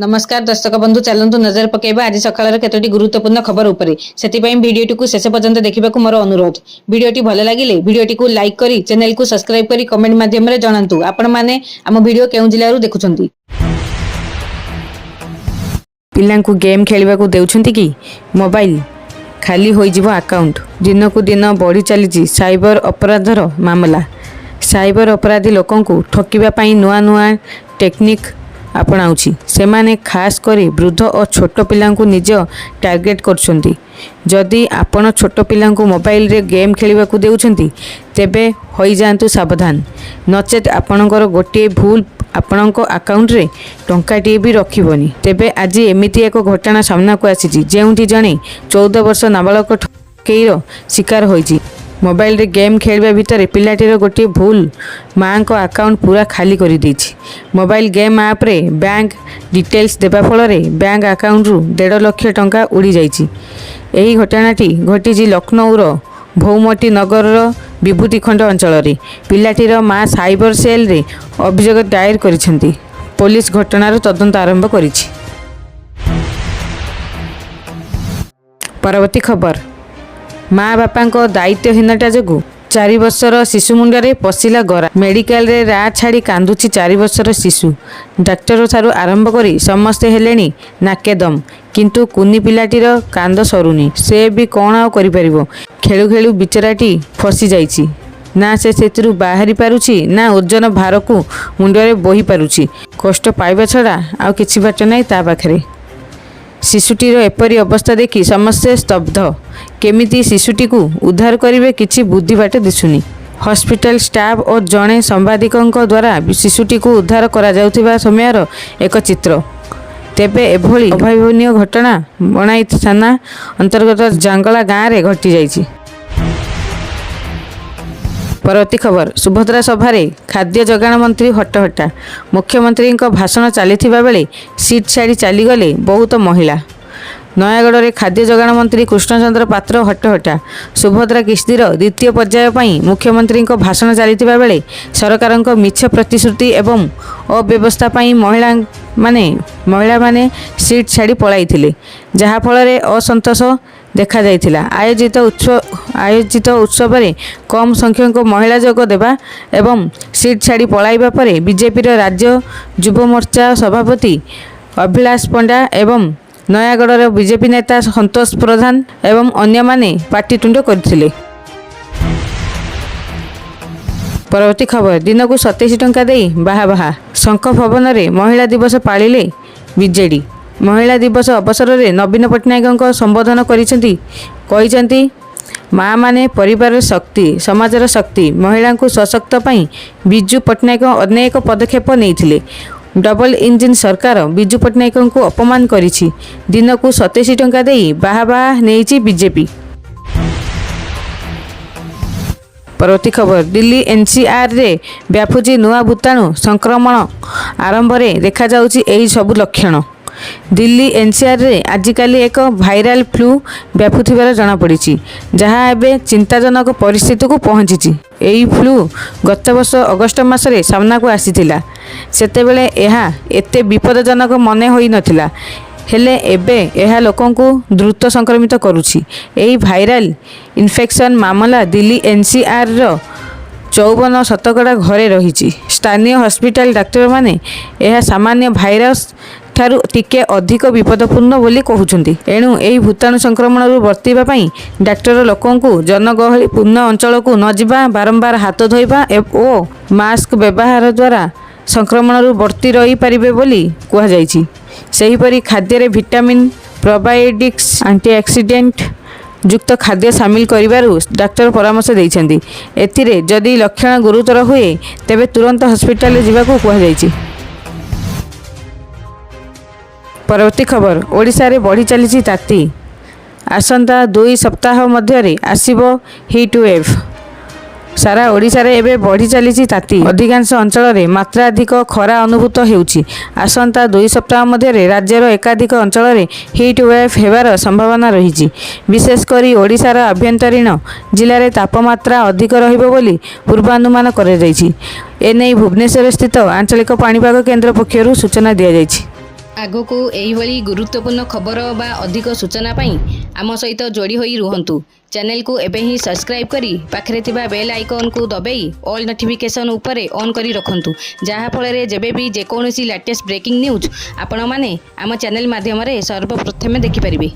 ନମସ୍କାର ଦର୍ଶକ ବନ୍ଧୁ, ଚାଲନ୍ତୁ ନଜର ପକାଇବା ଆଜି ସକାଳର କେତୋଟି ଗୁରୁତ୍ୱପୂର୍ଣ୍ଣ ଖବର ଉପରେ। ସେଥିପାଇଁ ଭିଡ଼ିଓଟିକୁ ଶେଷ ପର୍ଯ୍ୟନ୍ତ ଦେଖିବାକୁ ମୋର ଅନୁରୋଧ। ଭିଡ଼ିଓଟି ଭଲ ଲାଗିଲେ ଭିଡ଼ିଓଟିକୁ ଲାଇକ୍ କରି, ଚ୍ୟାନେଲକୁ ସବସ୍କ୍ରାଇବ କରି କମେଣ୍ଟ ମାଧ୍ୟମରେ ଜଣାନ୍ତୁ ଆପଣମାନେ ଆମ ଭିଡ଼ିଓ କେଉଁ ଜିଲ୍ଲାରୁ ଦେଖୁଛନ୍ତି। ପିଲାଙ୍କୁ ଗେମ୍ ଖେଳିବାକୁ ଦେଉଛନ୍ତି କି ମୋବାଇଲ? ଖାଲି ହୋଇଯିବ ଆକାଉଣ୍ଟ। ଦିନକୁ ଦିନ ବଢ଼ି ଚାଲିଛି ସାଇବର ଅପରାଧର ମାମଲା। ସାଇବର ଅପରାଧୀ ଲୋକଙ୍କୁ ଠକିବା ପାଇଁ ନୂଆ ନୂଆ ଟେକ୍ନିକ୍ ଆପଣାଉଛି। ସେମାନେ ଖାସ୍ କରି ବୃଦ୍ଧ ଓ ଛୋଟ ପିଲାଙ୍କୁ ନିଜ ଟାର୍ଗେଟ କରୁଛନ୍ତି। ଯଦି ଆପଣ ଛୋଟ ପିଲାଙ୍କୁ ମୋବାଇଲରେ ଗେମ୍ ଖେଳିବାକୁ ଦେଉଛନ୍ତି, ତେବେ ହୋଇଯାଆନ୍ତୁ ସାବଧାନ। ନଚେତ୍ ଆପଣଙ୍କର ଗୋଟିଏ ଭୁଲ ଆପଣଙ୍କ ଆକାଉଣ୍ଟରେ ଟଙ୍କାଟିଏ ବି ରଖିବନି। ତେବେ ଆଜି ଏମିତି ଏକ ଘଟଣା ସାମ୍ନାକୁ ଆସିଛି, ଯେଉଁଠି ଜଣେ 14 ବର୍ଷ ନାବାଳକ ଠକେଇର ଶିକାର ହୋଇଛି। ମୋବାଇଲରେ ଗେମ୍ ଖେଳିବା ଭିତରେ ପିଲାଟିର ଗୋଟିଏ ଭୁଲ ମାଆଙ୍କ ଆକାଉଣ୍ଟ ପୁରା ଖାଲି କରିଦେଇଛି। ମୋବାଇଲ ଗେମ୍ ଆପ୍ରେ ବ୍ୟାଙ୍କ ଡିଟେଲ୍ସ ଦେବା ଫଳରେ ବ୍ୟାଙ୍କ ଆକାଉଣ୍ଟରୁ 1.5 ଲକ୍ଷ ଟଙ୍କା ଉଡ଼ିଯାଇଛି। ଏହି ଘଟଣାଟି ଘଟିଛି ଲକ୍ଷ୍ନୌର ଭୌମଟି ନଗରର ବିଭୂତିଖଣ୍ଡ ଅଞ୍ଚଳରେ। ପିଲାଟିର ମା ସାଇବର ସେଲ୍ରେ ଅଭିଯୋଗ ଦାଏର କରିଛନ୍ତି। ପୋଲିସ ଘଟଣାର ତଦନ୍ତ ଆରମ୍ଭ କରିଛି। ପରବର୍ତ୍ତୀ ଖବର। ମା ବାପାଙ୍କ ଦାୟିତ୍ୱହୀନତା ଯୋଗୁଁ 4 ବର୍ଷର ଶିଶୁ ମୁଣ୍ଡରେ ପଶିଲା ଗରା। ମେଡିକାଲରେ ରାହ ଛାଡ଼ି କାନ୍ଦୁଛି 4 ବର୍ଷର ଶିଶୁ। ଡାକ୍ତରଠାରୁ ଆରମ୍ଭ କରି ସମସ୍ତେ ହେଲେଣି ନାକେଦମ। କିନ୍ତୁ କୁନି ପିଲାଟିର କାନ୍ଦ ସରୁନି। ସେ ବି କ'ଣ ଆଉ କରିପାରିବ? ଖେଳୁ ଖେଳୁ ବିଚରାଟି ଫସି ଯାଇଛି। ନା ସେ ସେଥିରୁ ବାହାରି ପାରୁଛି, ନା ଓଜନ ଭାରକୁ ମୁଣ୍ଡରେ ବୋହି ପାରୁଛି। କଷ୍ଟ ପାଇବା ଛଡ଼ା ଆଉ କିଛି ବାଟ ନାହିଁ ତା ପାଖରେ। ଶିଶୁଟିର ଏପରି ଅବସ୍ଥା ଦେଖି ସମସ୍ତେ ସ୍ତବ୍ଧ। କେମିତି ଶିଶୁଟିକୁ ଉଦ୍ଧାର କରିବେ, କିଛି ବୁଦ୍ଧି ବାଟ ଦିଶୁନି। ହସ୍ପିଟାଲ ଷ୍ଟାଫ୍ ଓ ଜଣେ ସାମ୍ବାଦିକଙ୍କ ଦ୍ୱାରା ଶିଶୁଟିକୁ ଉଦ୍ଧାର କରାଯାଉଥିବା ସମୟର ଏକ ଚିତ୍ର। ତେବେ ଏଭଳି ଅଭାବନୀୟ ଘଟଣା ବଣାଇ ଥାନା ଅନ୍ତର୍ଗତ ଜାଙ୍ଗଳା ଗାଁରେ ଘଟିଯାଇଛି। ପରବର୍ତ୍ତୀ ଖବର। ସୁଭଦ୍ରା ସଭାରେ ଖାଦ୍ୟ ଯୋଗାଣ ମନ୍ତ୍ରୀ ହଟହଟା। ମୁଖ୍ୟମନ୍ତ୍ରୀଙ୍କ ଭାଷଣ ଚାଲିଥିବା ବେଳେ ସିଟ୍ ଛାଡ଼ି ଚାଲିଗଲେ ବହୁତ ମହିଳା। ନୟାଗଡ଼ରେ ଖାଦ୍ୟ ଯୋଗାଣ ମନ୍ତ୍ରୀ କୃଷ୍ଣଚନ୍ଦ୍ର ପାତ୍ର ହଟହଟା। ସୁଭଦ୍ରା କିସ୍ତିର ଦ୍ୱିତୀୟ ପର୍ଯ୍ୟାୟ ପାଇଁ ମୁଖ୍ୟମନ୍ତ୍ରୀଙ୍କ ଭାଷଣ ଚାଲିଥିବା ବେଳେ ସରକାରଙ୍କ ମିଛ ପ୍ରତିଶ୍ରୁତି ଏବଂ ଅବ୍ୟବସ୍ଥା ପାଇଁ ମହିଳାମାନେ ସିଟ୍ ଛାଡ଼ି ପଳାଇଥିଲେ, ଯାହାଫଳରେ ଅସନ୍ତୋଷ ଦେଖାଯାଇଥିଲା। ଆୟୋଜିତ ଉତ୍ସବରେ କମ୍ ସଂଖ୍ୟକ ମହିଳା ଯୋଗ ଦେବା ଏବଂ ସିଟ୍ ଛାଡ଼ି ପଳାଇବା ପରେ ବିଜେପିର ରାଜ୍ୟ ଯୁବମୋର୍ଚ୍ଚା ସଭାପତି ଅଭିଳାଷ ପଣ୍ଡା ଏବଂ ନୟାଗଡ଼ର ବିଜେପି ନେତା ସନ୍ତୋଷ ପ୍ରଧାନ ଏବଂ ଅନ୍ୟମାନେ ପାଟିତୁଣ୍ଡ କରିଥିଲେ। ପରବର୍ତ୍ତୀ ଖବର। ଦିନକୁ 27 ଟଙ୍କା ଦେଇ ବାହା ବାହା। ଶଙ୍ଖ ଭବନରେ ମହିଳା ଦିବସ ପାଳିଲେ ବିଜେଡି। ମହିଳା ଦିବସ ଅବସରରେ ନବୀନ ପଟ୍ଟନାୟକଙ୍କ ସମ୍ବୋଧନ କରିଛନ୍ତି। କହିଛନ୍ତି, ମାଆମାନେ ପରିବାରର ଶକ୍ତି, ସମାଜର ଶକ୍ତି। ମହିଳାଙ୍କୁ ସଶକ୍ତ ପାଇଁ ବିଜୁ ପଟ୍ଟନାୟକ ଅନେକ ପଦକ୍ଷେପ ନେଇଥିଲେ। ଡବଲ ଇଞ୍ଜିନ୍ ସରକାର ବିଜୁ ପଟ୍ଟନାୟକଙ୍କୁ ଅପମାନ କରିଛି। ଦିନକୁ 27 ଟଙ୍କା ଦେଇ ବାହା ବାହା ନେଇଛି ବିଜେପି। ପରବର୍ତ୍ତୀ ଖବର। ଦିଲ୍ଲୀ ଏନ୍ସିଆର୍ରେ ବ୍ୟାପୁଛି ନୂଆ ଭୂତାଣୁ ସଂକ୍ରମଣ। ଆରମ୍ଭରେ ଦେଖାଯାଉଛି ଏହି ସବୁ ଲକ୍ଷଣ। ଦିଲ୍ଲୀ ଏନ୍ସିଆର୍ରେ ଆଜିକାଲି ଏକ ଭାଇରାଲ ଫ୍ଲୁ ବ୍ୟାପୁଥିବାର ଜଣାପଡ଼ିଛି, ଯାହା ଏବେ ଚିନ୍ତାଜନକ ପରିସ୍ଥିତିକୁ ପହଞ୍ଚିଛି। ଏହି ଫ୍ଲୁ ଗତବର୍ଷ ଅଗଷ୍ଟ ମାସରେ ସାମ୍ନାକୁ ଆସିଥିଲା। ସେତେବେଳେ ଏହା ଏତେ ବିପଦଜନକ ମନେ ହୋଇନଥିଲା। ହେଲେ ଏବେ ଏହା ଲୋକଙ୍କୁ ଦ୍ରୁତ ସଂକ୍ରମିତ କରୁଛି। ଏହି ଭାଇରାଲ ଇନଫେକ୍ସନ୍ ମାମଲା ଦିଲ୍ଲୀ ଏନ୍ସିଆର୍ର 54% ଘରେ ରହିଛି। ସ୍ଥାନୀୟ ହସ୍ପିଟାଲ ଡାକ୍ତରମାନେ ଏହା ସାମାନ୍ୟ ଭାଇରସ ଠାରୁ ଟିକେ ଅଧିକ ବିପଦପୂର୍ଣ୍ଣ ବୋଲି କହୁଛନ୍ତି। ଏଣୁ ଏହି ଭୂତାଣୁ ସଂକ୍ରମଣରୁ ବର୍ତ୍ତିବା ପାଇଁ ଡାକ୍ତର ଲୋକଙ୍କୁ ଜନଗହଳିପୂର୍ଣ୍ଣ ଅଞ୍ଚଳକୁ ନ ଯିବା, ବାରମ୍ବାର ହାତ ଧୋଇବା ଓ ମାସ୍କ ବ୍ୟବହାର ଦ୍ୱାରା ସଂକ୍ରମଣରୁ ବର୍ତ୍ତି ରହିପାରିବେ ବୋଲି କୁହାଯାଇଛି। ସେହିପରି ଖାଦ୍ୟରେ ଭିଟାମିନ୍, ପ୍ରୋବାୟୋଟିକ୍ସ, ଆଣ୍ଟିଅକ୍ସିଡେଣ୍ଟ ଯୁକ୍ତ ଖାଦ୍ୟ ସାମିଲ କରିବାରୁ ଡାକ୍ତର ପରାମର୍ଶ ଦେଇଛନ୍ତି। ଏଥିରେ ଯଦି ଲକ୍ଷଣ ଗୁରୁତର ହୁଏ, ତେବେ ତୁରନ୍ତ ହସ୍ପିଟାଲରେ ଯିବାକୁ କୁହାଯାଇଛି। ପରବର୍ତ୍ତୀ ଖବର। ଓଡ଼ିଶାରେ ବଢ଼ି ଚାଲିଛି ତାତି। ଆସନ୍ତା 2 ସପ୍ତାହ ମଧ୍ୟରେ ଆସିବ ହିଟ୍ ୱେଭ୍। ସାରା ଓଡ଼ିଶାରେ ଏବେ ବଢ଼ି ଚାଲିଛି ତାତି। ଅଧିକାଂଶ ଅଞ୍ଚଳରେ ମାତ୍ରାଧିକ ଖରା ଅନୁଭୂତ ହେଉଛି। ଆସନ୍ତା 2 ସପ୍ତାହ ମଧ୍ୟରେ ରାଜ୍ୟର ଏକାଧିକ ଅଞ୍ଚଳରେ ହିଟ୍ ୱେଭ୍ ହେବାର ସମ୍ଭାବନା ରହିଛି। ବିଶେଷ କରି ଓଡ଼ିଶାର ଆଭ୍ୟନ୍ତରୀଣ ଜିଲ୍ଲାରେ ତାପମାତ୍ରା ଅଧିକ ରହିବ ବୋଲି ପୂର୍ବାନୁମାନ କରାଯାଇଛି। ଏନେଇ ଭୁବନେଶ୍ୱରସ୍ଥିତ ଆଞ୍ଚଳିକ ପାଣିପାଗ କେନ୍ଦ୍ର ପକ୍ଷରୁ ସୂଚନା ଦିଆଯାଇଛି। ଆଗକୁ ଏହିଭଳି ଗୁରୁତ୍ୱପୂର୍ଣ୍ଣ ଖବର ବା ଅଧିକ ସୂଚନା ପାଇଁ ଆମ ସହିତ ଯୋଡ଼ି ହୋଇ ରୁହନ୍ତୁ। ଚ୍ୟାନେଲକୁ ଏବେ ହିଁ ସବସ୍କ୍ରାଇବ୍ କରି ପାଖରେ ଥିବା ବେଲ୍ ଆଇକନ୍କୁ ଦବାଇ ଅଲ୍ ନୋଟିଫିକେସନ୍ ଉପରେ ଅନ୍ କରି ରଖନ୍ତୁ, ଯାହାଫଳରେ ଯେବେ ବି ଯେକୌଣସି ଲାଟେଷ୍ଟ ବ୍ରେକିଂ ନ୍ୟୁଜ୍ ଆପଣମାନେ ଆମ ଚ୍ୟାନେଲ ମାଧ୍ୟମରେ ସର୍ବପ୍ରଥମେ ଦେଖିପାରିବେ।